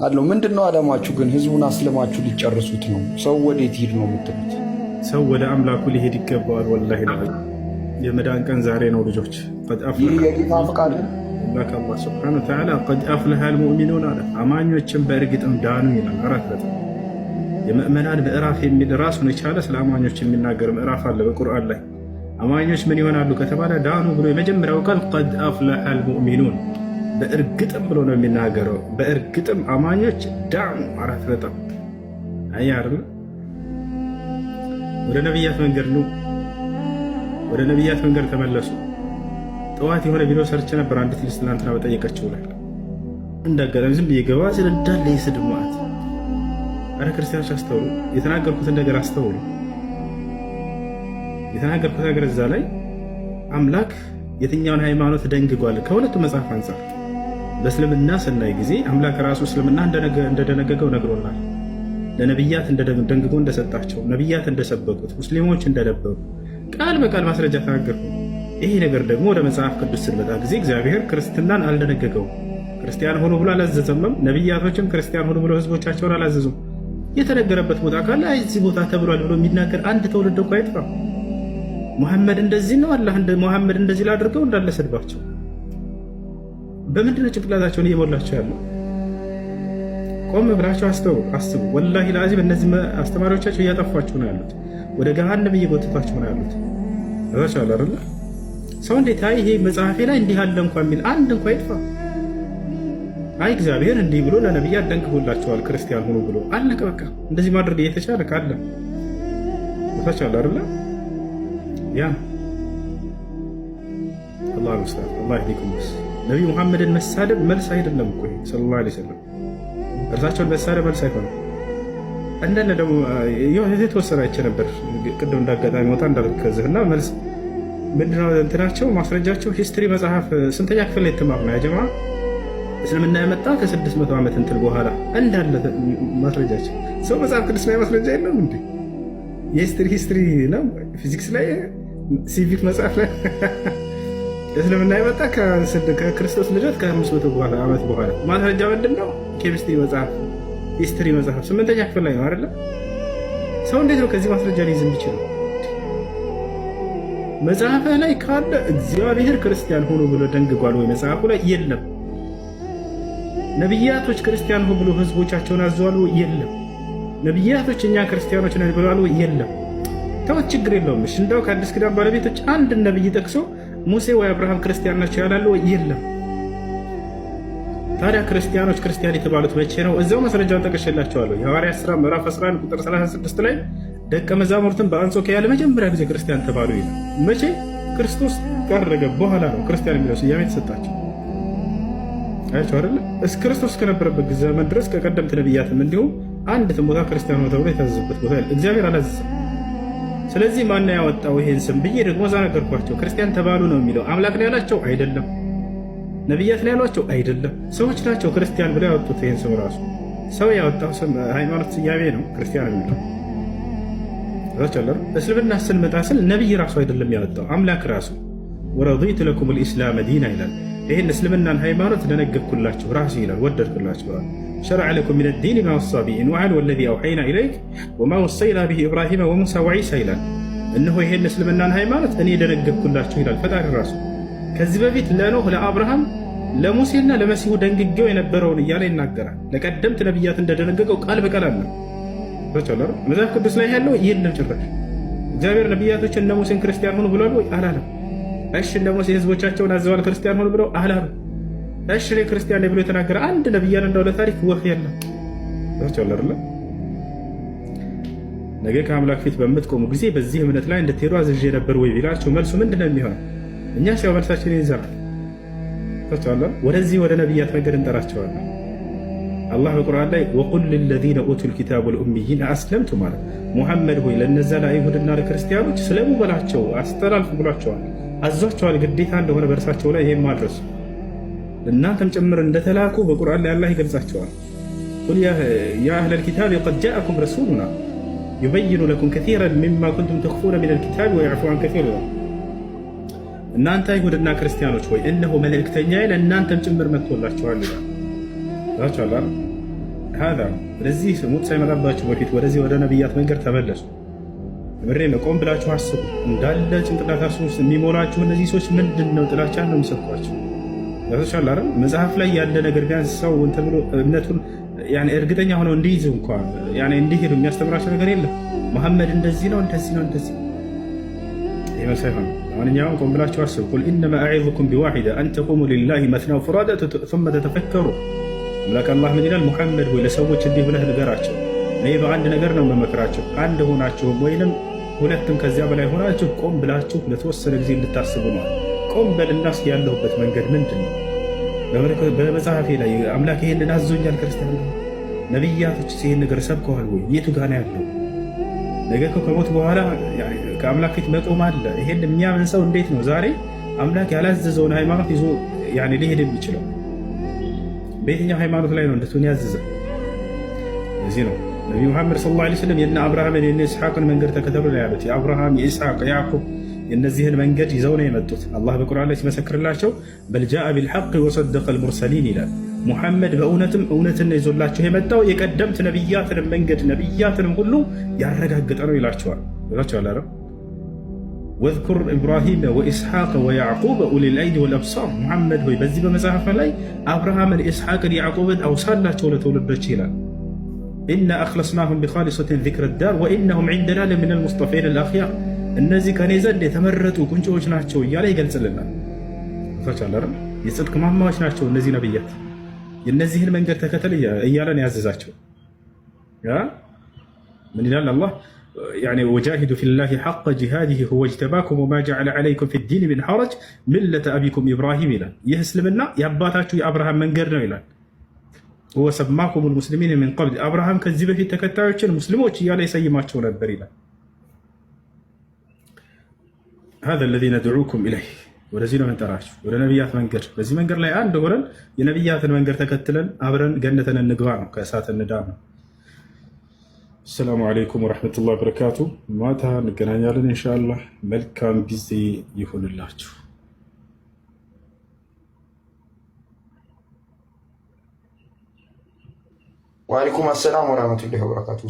አለው። ምንድን ነው አላማችሁ ግን? ህዝቡን አስልማችሁ ሊጨርሱት ነው። ሰው ወዴት ሂድ ነው የምትሉት? ሰው ወደ አምላኩ ሊሄድ ይገባዋል። ወላሂ የመዳን ቀን ዛሬ ነው ልጆች። قد ይህ የጌታ ፈቃድ ነው። አምላክ አላህ سبحانه وتعالى قد أفلح المؤمنون አለ። አማኞችን በእርግጥም ዳኑ ይላል። አራት ነጥብ። የምእመናን ምዕራፍ የሚል ራሱን የቻለ ስለ አማኞች የሚናገር ምዕራፍ አለ በቁርአን ላይ። አማኞች ምን ይሆናሉ ከተባለ ዳኑ ብሎ የመጀመሪያው ቃል قد أفلح المؤمنون በእርግጥም ብሎ ነው የሚናገረው። በእርግጥም አማኞች ዳኑ። አራት ነጥብ። አይ አይደለ? ወደ ነቢያት መንገድ ነው። ወደ ነቢያት መንገድ ተመለሱ። ጠዋት የሆነ ቪዲዮ ሰርቼ ነበር። አንዲት ልጅ ትናንትና በጠየቀችው ላይ እንዳጋጣሚ ዝም ብዬ ገባ ስል እንዳለ የስድብ መዓት። አረ ክርስቲያኖች አስተውሉ፣ የተናገርኩትን ነገር አስተውሉ። የተናገርኩት ነገር እዛ ላይ አምላክ የትኛውን ሃይማኖት ደንግጓል ከሁለቱ መጽሐፍ አንጻር በእስልምና ስናይ ጊዜ አምላክ ራሱ እስልምና እንደደነገገው ነግሮናል። ለነቢያት ደንግጎ እንደሰጣቸው፣ ነቢያት እንደሰበኩት፣ ሙስሊሞች እንደነበሩ ቃል በቃል ማስረጃ ተናገርኩ። ይሄ ነገር ደግሞ ወደ መጽሐፍ ቅዱስ ስንመጣ ጊዜ እግዚአብሔር ክርስትናን አልደነገገውም። ክርስቲያን ሆኖ ብሎ አላዘዘምም። ነቢያቶችም ክርስቲያን ሆኑ ብሎ ህዝቦቻቸውን አላዘዙም። የተነገረበት ቦታ ካለ አይ እዚህ ቦታ ተብሏል ብሎ የሚናገር አንድ ትውልድ እንኳ አይጥፋም። ሙሐመድ እንደዚህ ነው፣ አላህ ሙሐመድ እንደዚህ ላድርገው እንዳለ ሰድባቸው። በምንድነው ጭንቅላታቸውን እየሞላቸው ያለው? ቆም ብላቸው አስተውሉ፣ አስቡ። والله العظيم እነዚህ አስተማሪዎቻቸው እያጠፏቸው ነው ያሉት፣ ወደ ገሃነም እየጎተቷቸው ነው ያሉት። ዛቻል አይደለ? ሰው እንዴት አይ ይሄ መጽሐፌ ላይ እንዲህ አለ እንኳ የሚል አንድ እንኳ ይጥፋ። አይ እግዚአብሔር እንዲህ ብሎ ለነቢያት ደንግጎላቸዋል ክርስቲያን ሆኑ ብሎ አለቀ። በቃ እንደዚህ ማድረግ እየተቻለ ካለ ታቻለ አይደለ? ያ الله المستعان الله يهديكم። بس ነቢዩ ሙሐመድን መሳደብ መልስ አይደለም እኮ صلى الله عليه وسلم እርሳቸውን መሳደብ መልስ አይሆንም። እንዳለ ደግሞ የተወሰነ አይቼ ነበር ቅድም እንዳጋጣሚ ወጣ እንዳልከዝህ እና መልስ ምንድነው እንትናቸው ማስረጃቸው history መጽሐፍ ስንተኛ ክፍል ላይ የተማርነው يا جماعة? እስልምና የመጣ ከ600 ዓመት እንትን በኋላ እንዳለ ማስረጃቸው። ሰው መጽሐፍ ቅዱስ ላይ ማስረጃ የለውም እንዴ? የ history ነው፣ ፊዚክስ ላይ፣ ሲቪክ መጽሐፍ ላይ እስልምና የመጣ ከክርስቶስ ልደት ከ500 ዓመት በኋላ ማስረጃ ምንድን ነው? ኬሚስትሪ መጽሐፍ፣ history መጽሐፍ ስምንተኛ ክፍል ላይ ነው አይደለ? ሰው እንዴት ነው ከዚህ ማስረጃ ሊይዝ የሚችለው? መጽሐፈ ላይ ካለ እግዚአብሔር ክርስቲያን ሆኖ ብሎ ደንግጓል ወይ? መጽሐፉ ላይ የለም። ነቢያቶች ክርስቲያን ሆኑ ብሎ ህዝቦቻቸውን አዘዋል ወይ? የለም። ነቢያቶች እኛ ክርስቲያኖች ነን ብለዋል ወይ? የለም። ተወት፣ ችግር የለውም። እሺ እንደው ከአዲስ ኪዳን ባለቤቶች አንድ ነብይ ጠቅሶ ሙሴ ወይ አብርሃም ክርስቲያን ናቸው ያላሉ ወይ? የለም። ታዲያ ክርስቲያኖች ክርስቲያን የተባሉት መቼ ነው? እዚያው ማስረጃውን ጠቅሼላቸዋለሁ። የሐዋርያት ሥራ ምዕራፍ 11 ቁጥር 36 ላይ ደቀ መዛሙርትን በአንጾኪያ ለመጀመሪያ ጊዜ ክርስቲያን ተባሉ ይላል። መቼ? ክርስቶስ ካረገ በኋላ ነው ክርስቲያን የሚለው ስያሜ የተሰጣቸው። አያቸው አይደለ? እስከ ክርስቶስ ከነበረበት ጊዜ ዘመን ድረስ ከቀደምት ነቢያትም እንዲሁም አንድትም ቦታ ክርስቲያን ሆነ ተብሎ የታዘዘበት ቦታ እግዚአብሔር አላዘዘም። ስለዚህ ማን ያወጣው ይሄን ስም ብዬ ደግሞ እዛ ነገርኳቸው። ክርስቲያን ተባሉ ነው የሚለው። አምላክ ነው ያላቸው አይደለም። ነቢያት ነው ያሏቸው አይደለም። ሰዎች ናቸው ክርስቲያን ብለው ያወጡት ይሄን ስም። ራሱ ሰው ያወጣው ስም ሃይማኖት ስያሜ ነው ክርስቲያን የሚለው። እስልምና ስንመጣ ስል ነቢይ ራሱ አይደለም ያወጣው፣ አምላክ ራሱ ورضيت لكم الإسلام دينا ይላል። ይህን እስልምናን ሃይማኖት ደነገግኩላችሁ ራሱ ይላል፣ ወደድኩላችሁ። شرع لكم من الدين ما وصى به نوحا والذي أوحينا إليك وما وصينا به إبراهيم وموسى وعيسى ይላል። እነሆ ይሄን እስልምናን ሃይማኖት እኔ ደነገግኩላችሁ ይላል ፈጣሪ ራሱ። ከዚህ በፊት ለኖህ፣ ለአብርሃም፣ ለሙሴና ለመሲሁ ደንግጌው የነበረውን እያለ ይናገራል። ለቀደምት ነቢያት እንደደነገገው ቃል በቃል አለ። መጽሐፍ ቅዱስ ላይ ያለው የለም ጭራሽ። እግዚአብሔር ነቢያቶችን እነ ሙሴን ክርስቲያን ሆኑ ብሏል ወይ? አላለም። እሺ እነ ሙሴ ህዝቦቻቸውን አዘዋል ክርስቲያን ሆኑ ብለው አላሉ። እሺ እኔ ክርስቲያን ነኝ ብሎ የተናገረ አንድ ነብያን እንደው ለታሪክ ወፍ የለም። አይደለ? ነገ ከአምላክ ፊት በምትቆሙ ጊዜ በዚህ እምነት ላይ እንድትሄዱ አዝዤ ነበር ወይ ቢላቸው መልሱ ምንድን ነው የሚሆነው? እኛ ሲያው መልሳችን ይዘናል። ወደዚህ ወደ ነቢያት መንገድ እንጠራቸዋለን። አላህ በቁርአን ላይ وقل للذين أوتوا الكتاب والأميين أأسلمتم ማለት ሙሐመድ ሆይ ለነዛ ለአይሁድና ለክርስቲያኖች ስለሙ በላቸው፣ አስተላልፉ ብሏቸዋል፣ አዟቸዋል። ግዴታ እንደሆነ በእርሳቸው ላይ ይሄም ማድረሱ እናንተም ጭምር እንደተላኩ በቁርአን ላይ አላህ ይገልጻቸዋል። قل يا أهل الكتاب قد جاءكم رسولنا يبين لكم كثيرا مما كنتم تخفون من الكتاب ويعفو عن كثير ይላል። እናንተ አይሁድና ክርስቲያኖች ሆይ እነሆ መልእክተኛዬ ለእናንተም ጭምር መጥቶላችኋል ይላል። ሀዛ ወደዚህ ሞት ሳይመጣባችሁ በፊት ወደዚህ ወደ ነቢያት መንገድ ተመለሱ። ምሬ ነው። ቆም ብላችሁ አስቡ። እንዳለ ጭንቅላታችሁ ውስጥ የሚሞላችሁ እነዚህ ሰዎች ምንድን ነው ጥላቻ ነው የሚሰብኳቸው። ገብቶሻል አይደል? መጽሐፍ ላይ ያለ ነገር ቢያንስ ሰው እንትን ብሎ እምነቱን እርግጠኛ ሆነው እንዲይዝ እንኳን እንዲሄዱ የሚያስተምራቸው ነገር የለም። መሐመድ እንደዚህ ነው እንደዚህ ነው እንደዚህ ይህ መልስ አይሆንም። ለማንኛውም ቆም ብላችሁ አስቡ። قل إنما أعظكم بواحدة أن تقوموا لله مثنى وفرادى ثم تتفكروا። አምላክ አላህ ምን ይላል? ሙሐመድ ሆይ ለሰዎች እንዲህ ብለህ ንገራቸው፣ እኔ በአንድ ነገር ነው የምመክራችሁ፣ አንድ ሆናችሁም ወይንም ሁለትም ከዚያ በላይ ሆናችሁ ቆም ብላችሁ ለተወሰነ ጊዜ እንድታስቡ ነው። ቆም በልና እስኪ ያለሁበት መንገድ ምንድን ነው? በመጽሐፌ ላይ አምላክ ይሄንን አዞኛል። ክርስቲያን ነቢያቶች ይሄን ነገር ሰብከዋል ወይ? የቱ ጋ ነው ያለው? ነገ እኮ ከሞት በኋላ ከአምላክ ፊት መቆም አለ። ይሄን የሚያምን ሰው እንዴት ነው ዛሬ አምላክ ያላዘዘውን ሃይማኖት ይዞ ሊሄድ የሚችለው? በየትኛው ሃይማኖት ላይ ነው እንድትሆን ያዘዘ? እዚህ ነው ነቢ ሙሐመድ صلى الله عليه وسلم የነ አብርሃምን የነ ኢስሐቅን መንገድ ተከተሉ ነው ያሉት። የአብርሃም የኢስሐቅ የያዕቁብ የእነዚህን መንገድ ይዘው ነው የመጡት። አላህ በቁርአን ላይ ሲመሰክርላቸው بل جاء بالحق وصدق المرسلين ይላል። ሙሐመድ በእውነትም እውነትን ነው ይዞላቸው የመጣው የቀደምት ነቢያትንም መንገድ ነቢያትንም ሁሉ ያረጋገጠ ነው ይላቸዋል። ይላቸዋል አይደል? واذكر إبراهيم وإسحاق ويعقوب أولي الأيدي والأبصار። ሙሐመድ ሆይ በዚህ በመጽሐፍ ላይ አብርሃምን፣ ኢስሐቅን፣ ያዕቁብን አውሳላቸው ለትውልዶች ይላል። إنا أخلصناهم بخالصة ذكرى الدار وإنهم عندنا لمن المصطفين الأخيار። እነዚህ ከኔ ዘንድ የተመረጡ ቁንጮዎች ናቸው እያለ ይገልጽልናል። የጽድቅ ማማዎች ናቸው እነዚህ ነብያት። የእነዚህን መንገድ ተከተል እያለን ያዘዛቸው። ምን ይላል አላህ? وجاهدوا في الله حق جهاده هو اجتباكم وما جعل عليكم في الدين من حرج ملة أبيكم إبراهيم ይላል። ይህ እስልምና የአባታችሁ የአብርሃም መንገድ ነው ይላል። هو سماكم المسلمين من قبل አብርሃም ከዚህ በፊት ተከታዮችን ሙስሊሞች እያለ ይሰይማቸው ነበር ይላል። هذا الذي ندعوكم إليه ወደዚህ ነው የምንጠራችሁ፣ ወደ ነቢያት መንገድ። በዚህ መንገድ ላይ አንድ ሆነን የነቢያትን መንገድ ተከትለን አብረን ገነትን እንግባ ነው፣ ከእሳት እንዳን ነው። السلام عليكم ورحمة الله وبركاته። ማታ እንገናኛለን ኢንሻአላህ። መልካም ጊዜ ይሁንላችሁ። وعليكم السلام ورحمة الله وبركاته።